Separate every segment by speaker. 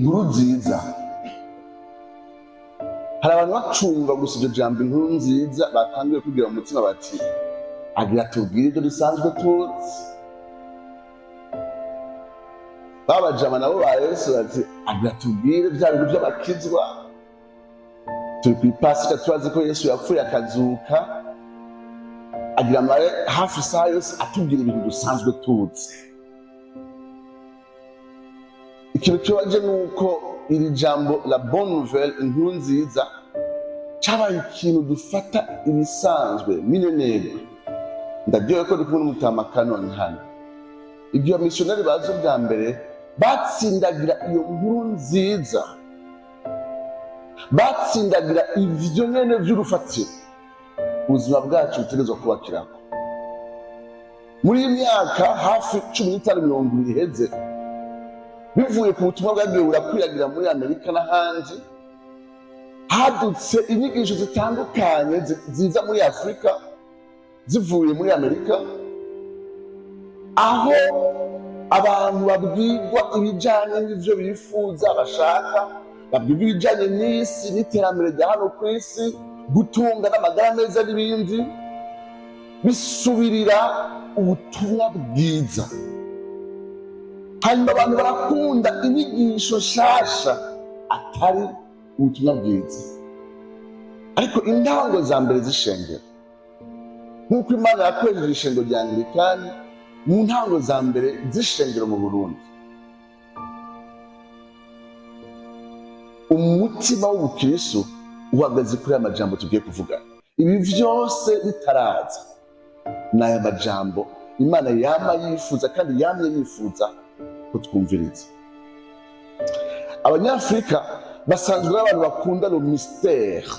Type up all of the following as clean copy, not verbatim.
Speaker 1: Inkuru nziza, hari abantu bacumva gusa iryo jambo "inkuru nziza", batanguye kugira mu mutima bati: "Agira tubwire ibyo dusanzwe tuzi." Babajama nabo ba Yesu bati: "Agira tubwire bya bintu by'abakizwa. Turi ku ipasika, turazi ko Yesu yapfuye akazuka. Agira amare hafi isaha yose atubwira ibintu dusanzwe tuzi." Ikintu kibaje ni uko iri jambo "la bonne nouvelle", inkuru nziza, cyabaye ikintu dufata ibisanzwe minenegwe. Ndaryohewe ko ndi kumwe n'umutama Kanoni hano. Igihe abamisiyonari baza ubwa mbere, batsindagira iyo nkuru nziza, batsindagira ivyo nyene vy'urufatiro ubuzima bwacu butegerezwa kubakirako. Muri iyi myaka hafi 15, 20 iheze, bivuye ku butumwa bwagiye burakwiragira muri Amerika n'ahandi, hadutse inyigisho zitandukanye ziza muri Afurika zivuye muri Amerika, aho abantu babwirwa ibijyanye n'ibyo bifuza, bashaka, babwirwa ibijyanye n'isi n'iterambere rya hano ku isi, gutunga n'amagara meza n'ibindi, bisubirira ubutumwa bwiza. Hanyuma abantu barakunda inyigisho nshasha atari ubutumwa bwiza. Ariko intango za mbere z'ishengero, nk'uko Imana yakoresheje ishengero rya Anglikani mu ntango za mbere z'ishengero mu Burundi, umutima w'ubukristo uhagaze kuri aya majambo tugiye kuvuga. Ibi vyose bitaraza, ni aya majambo Imana yama yifuza kandi yamye yifuza ko twumviriza. Abanyafurika basanzwe ari abantu bakunda le mystère,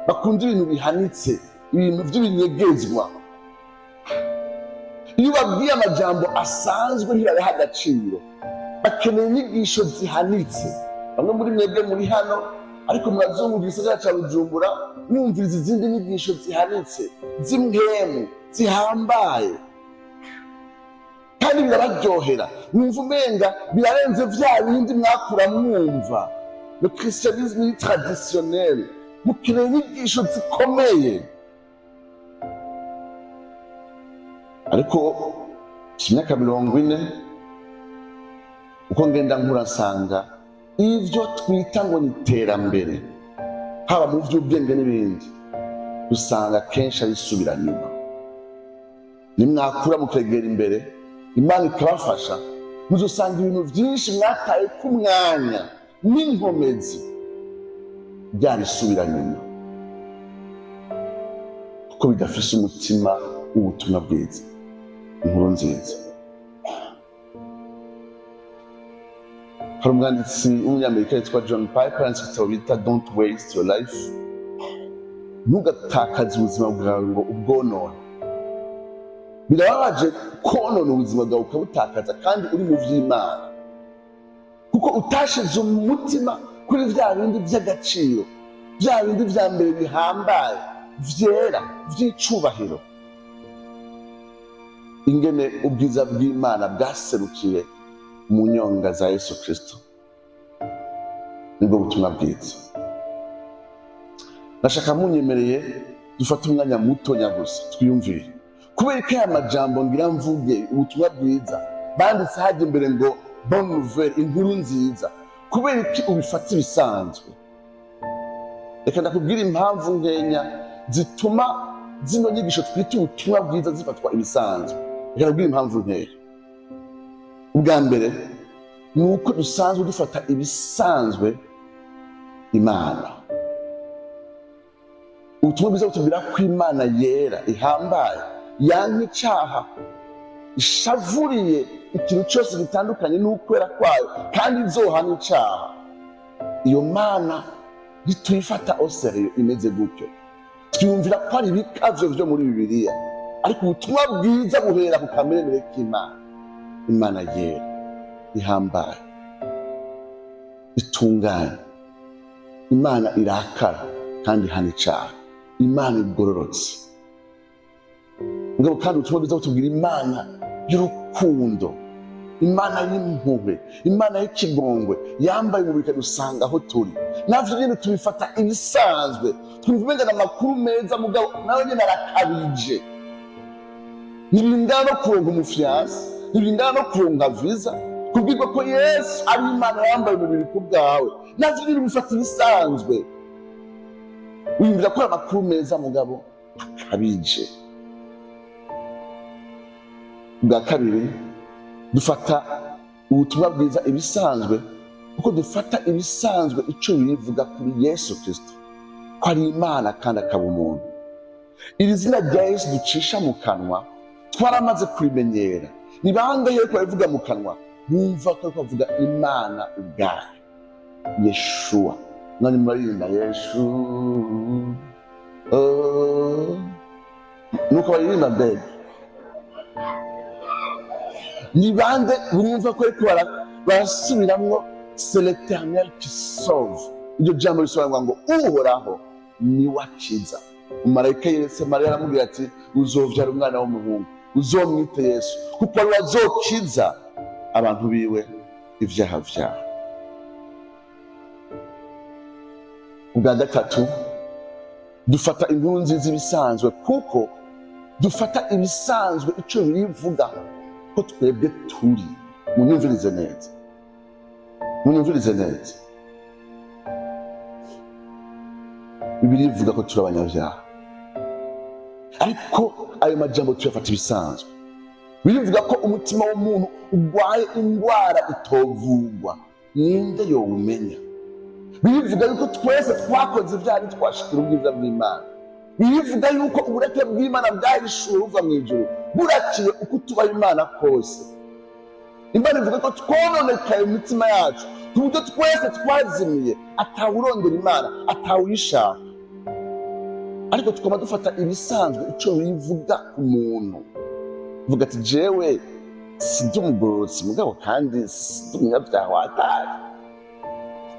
Speaker 1: bakunda ibintu bihanitse, ibintu by'ibinyegezwa. Iyo ubabwiye amajambo asanzwe, ntibayaha agaciro. Bakeneye inyigisho zihanitse. Bamwe muri mwebwe muri hano, ariko murazunguka igisagara ca Bujumbura, mwumviriza izindi nyigisho zihanitse, z'impwemu, zihambaye, kandi birabaryohera. Mwumva umenga birarenze vya bindi mwakura mwumva, le christianisme traditionnel. Mukeneye inyigisho zikomeye. Ariko imyaka 40, uko ngenda nkura, nsanga ivyo twita ngo ni iterambere, haba mu vy'ubwenge n'ibindi, usanga kenshi ari isubiranyuma. Nimwakura mukegera imbere, Imana ikabafasha, muzosanga ibintu vyinshi mwataye k'umwanya n'inkomezi byari isubiranyuma, kuko bidafise umutima w'ubutumwa bwiza, inkuru nziza. Hari umwanditsi w'umunyamerika yitwa John Piper, yanditse igitabo bita "Don't Waste Your Life", ntugatakaze ubuzima bwawe ngo ubwonone. Birababaje konona ubuzima bwawe, ukabutakaza kandi uri mu vy'Imana, kuko utashize umutima kuri vya bindi vy'agaciro, vya bindi vya mbere bihambaye, vyera, vy'icubahiro. Ingene ubwiza bw'Imana bwaserukiye mu nyonga za Yesu Kristo, nibwo butumwa bwiza. Ndashaka munyemereye dufate umwanya muto gusa twiyumvire kubera ko aya majambo ngira mvuge, ubutumwa bwiza, banditse hajya imbere ngo "bonne nouvelle", inkuru nziza. Kubera iki ubifata ibisanzwe? Reka ndakubwira impamvu nkenya zituma zino nyigisho twita ubutumwa bwiza zifatwa ibisanzwe. Reka ndakubwira impamvu nkeya. Ubwa mbere ni uko dusanzwe dufata ibisanzwe Imana. Ubutumwa bwiza butubwira ko Imana yera, ihambaye, yanka icaha, ishavuriye ikintu cyose gitandukanye n'ukwera kwayo, kandi izohana icaha. Iyo Mana ntituyifata au sérieux imeze gutyo, twiyumvira ko ari ibikavyo vyo muri Bibiliya. Ariko ubutumwa bwiza buhera ku kameremere k'Imana. Imana yera, ihambaye, itunganye, Imana irakara kandi ihana icaha, Imana igororotse. Mugabo kandi ubutumwa bwiza butubwira Imana y'urukundo. Imana y'impuhwe, Imana y'ikigongwe yambaye umubiri ikadusanga aho turi. Navyo nyene tubifata ibisanzwe, twumva umenga ni amakuru meza, mugabo nawe nyene arakabije. Ntibingana no kuronka umu fiancé, ntibingana no kuronka visa. Kubwirwa ko Yesu ari Imana yambaye umubiri ku bwawe, navyo nyene bifata ibisanzwe. Wiyumvira ko ari amakuru meza, mugabo akabije. Bwa kabiri, dufata ubutumwa bwiza ibisanzwe kuko dufata ibisanzwe ico bivuga kuri Yesu Kristo, ko ari Imana kandi akaba umuntu. Iri zina rya Yesu ducisha mu kanwa twaramaze kurimenyera. Ni bangahe ariko barivuga mu kanwa bumva ko ariko bavuga Imana ubwayo? Yeshuwa, none muraririmba Yeshu, oh. Nuko baririmba. Mbega ni bande bumva ko ariko barasubiramwo "C'est l'Éternel qui sauve"? Iryo jambo risobanurwa ngo "Uhoraho niwe akiza". Umumarayika yeretse Mariya, aramubwira ati: "Uzovyara umwana w'umuhungu, uzomwite Yesu, kuko ariwe azokiza abantu biwe ivyaha vyabo." Ubwa gatatu, dufata inkuru nziza ibisanzwe kuko dufata ibisanzwe ico bivuga ko twebwe turi. Munyumvirize neza, munyumvirize neza. Bibiliya ivuga ko turi abanyabyaha, ariko ayo majambo tuyafata ibisanzwe. Birivuga ko umutima w'umuntu urwaye indwara itovugwa, ninde yowumenya? Birivuga yuko twese twakoze ibyaha ntitwashikira ubwiza bw'Imana. Birivuga yuko uburake bw'Imana bwahishuwe buva mu ijuru, burakiye uko tubaha Imana kose. Imana ivuga ko twononekaye mu mitima yacu, ku buryo twese twazimiye, atawurondera Imana, atawuyishaka. Ariko tukaba dufata ibisanzwe ico bivuga ku muntu. Vuga ati: "Jewe sindi umugororotsi, mugabo kandi sindi umunyabyaha watari."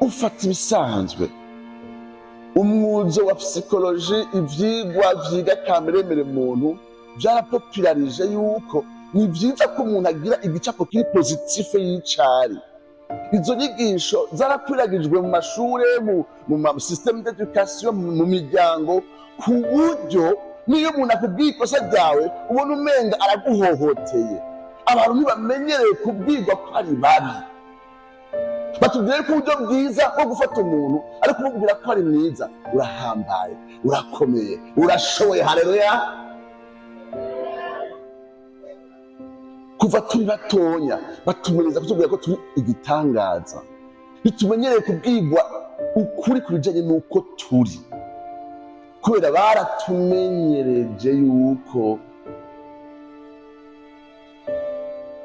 Speaker 1: Ufata ibisanzwe. Umwuzo wa psychologie, ivyigwa vyiga kameremere muntu, vyarapopularije yuko ni vyiza ko umuntu agira igicapo kiri positif y'icari. Izo nyigisho zarakwiragijwe mu mashure, mu ma système d'éducation, mu miryango, ku buryo niyo umuntu akubwiye ikosa ryawe ubona umenga araguhohoteye. Abantu ntibamenyereye kubwirwa ko ari babi. Batubwire ko uburyo bwiza bwo gufata umuntu ari kumubwira ko ari mwiza: "Urahambaye, urakomeye, urashoboye." Haleluya! Kuva turi batonya batumenyereza kutubwira ko turi igitangaza. Ntitumenyereye kubwirwa ukuri ku bijanye n'uko turi, kubera baratumenyereje yuko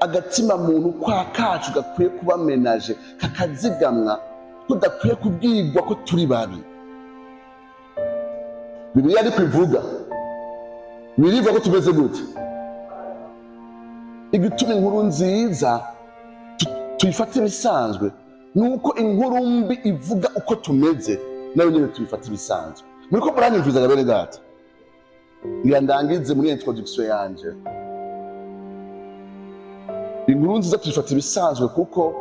Speaker 1: agatima muntu kwa kacu gakwiye kuba menaje, kakazigamwa, tudakwiye kubwirwa ko turi babi. Bibiliya ariko ivuga, birivuga ko tumeze gute? Igituma inkuru nziza tuyifata ibisanzwe ni uko inkuru mbi ivuga uko tumeze, nayo nyine tuyifata ibisanzwe. Muriko muranyumvizaga, bene data? Ngira ndangize muri introduction yanje. Inkuru nziza tuyifata ibisanzwe kuko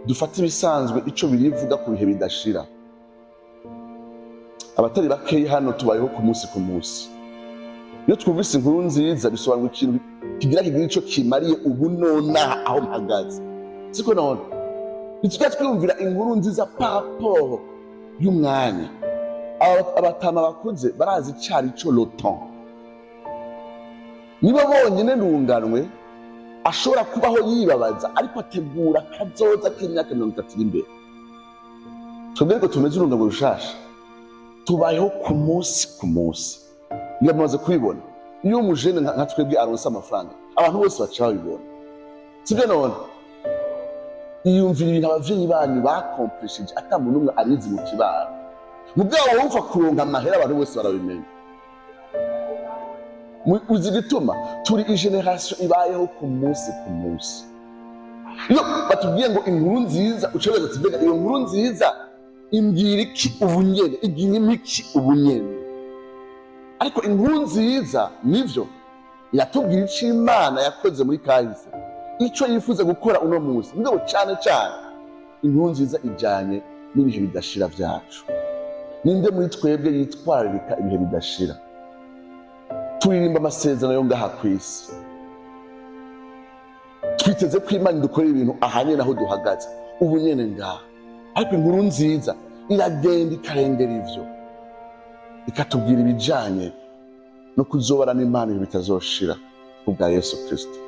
Speaker 1: dufata ibisanzwe ico birivuga ku bihe bidashira. Abatari bakeyi hano tubayeho ku munsi ku munsi. Iyo twumvise inkuru nziza, bisobanura ikintu kigira ico kimariye ubu nonaha aho mpagaze, siko? None ntitujya twiyumvira inkuru nziza par rapport y'umwanya. Abatama bakuze barazi icari ico le temps. Nibo bonyine runganwe ashobora kubaho yibabaza, ariko ategura kazoza k'imyaka 30 iri imbere. Twebwe ariko tumeze urungano rushasha, tubayeho ku munsi ku munsi. Iyo mumaze kubibona, iyo umujene nka twebwe aronse amafaranga, abantu bose baca babibona, sibyo? None iyumvira ibintu abavyeyi banyu bakomplishije ata muntu n'umwe abizi mu kibano, mugabo wumva kuronka amahera abantu bose barabimenya. Uzi igituma? Turi i génération ibayeho ku munsi ku munsi. Iyo batubwiye ngo inkuru nziza, uca wibaza ati: "Mbega iyo nkuru nziza imbwira iki ubu nyene? Igira imiki ubu nyene?" Ariko inkuru nziza nivyo iratubwira ico Imana yakoze muri kahise. Icyo yifuza gukora uno munsi, mugabo cyane cyane inkuru nziza ijyanye n'ibihe bidashira byacu. Ninde muri twebwe yitwararika ibihe bidashira? Turirimba amasezerano yo ngaha ku isi, twiteze ko Imana idukorera ibintu ahanye naho duhagaze ubu nyene ngaha. Ariko inkuru nziza iragenda ikarengera ivyo, ikatubwira ibijanye no kuzobana n'Imana ibihe bitazoshira kubwa Yesu Kristo.